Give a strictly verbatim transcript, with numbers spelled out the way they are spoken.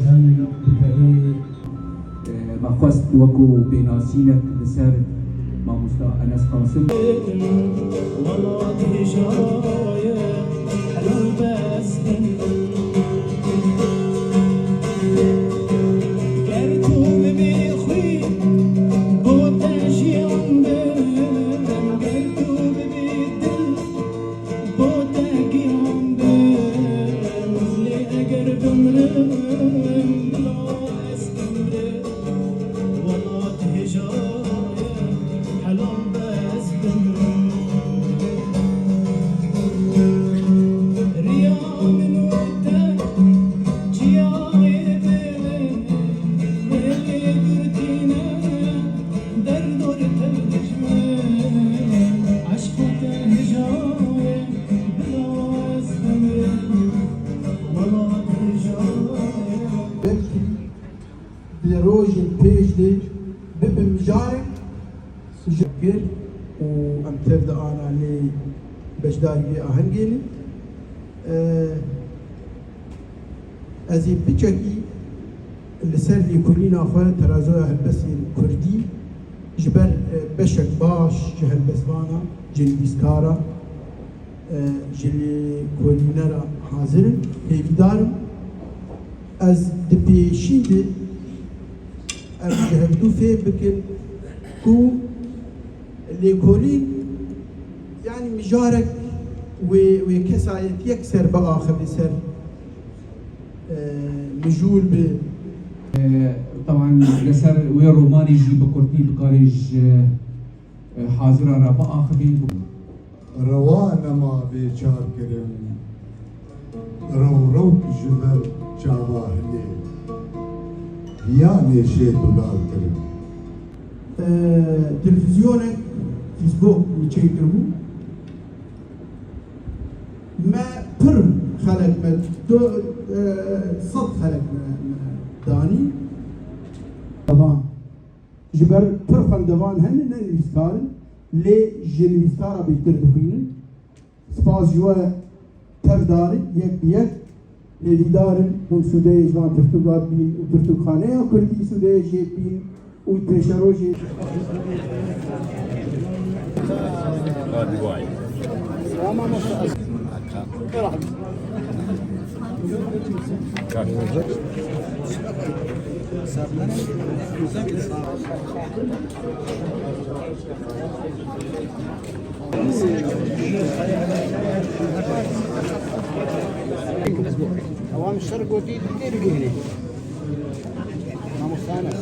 Hem di perê, e, me xwest wekû pênasînek li ser mamosta Enes Qasim. Welat hêjaye helal bes bin. Ger tu bibî xwî, bo te jiyan bin. Ger tu bibî dil, bo te giyan bin. Lê eger bimrim, bila ez bimrim. Welat hêjaye helal bes bimrim. Riya min û te çiya êdin, wê girtîne derdor tev dijmin. Eşqa te hêjaye bila ez bimrim. Welat hêjaye. Belkî di rojên pêş de bibe mijarek ji kir û em tev de ana lê beşdarî vê ahengê ne. Eee, ez ê piçekî li ser lêkolîna xwe terazoya helbestên kurdî ji ber, e, beşek baş ji helbestvana, ji nivîskara, e, ji lêkolînera hazir im. Hêvîdar im ez di pêşî de em ji hevdû fêm bikin ku lêkolîn, yanî mijarek wê, wê kesayetiyek ser biaxive ser, e, mijûl bi. E, teban li ser wê romanî jî bi kurtî bikarê ji, e, hazira re biaxivî. Rewa nema vê çar kirin, rew rewk ji ber çava hilê, hiya nêşê dulal kirin. E, televîzyonek, Facebook min çêkiribû. Me pir xelek me do, e, sed xelek me, me danî. Tevan. Ji ber pir xwendevan hene, ne nivîskar in, lê ji nivîskara bêhtir dixwînin. Spas ji we tev darin, yek bi yek. Hêvîdar in hûn sûdeyê ji van pirtûka bîn û pirtûkxaneya kurdî sûdeyê jê bîn û pêşerojê. Ewan şer gotî têr gihînê. Mamosta Enes.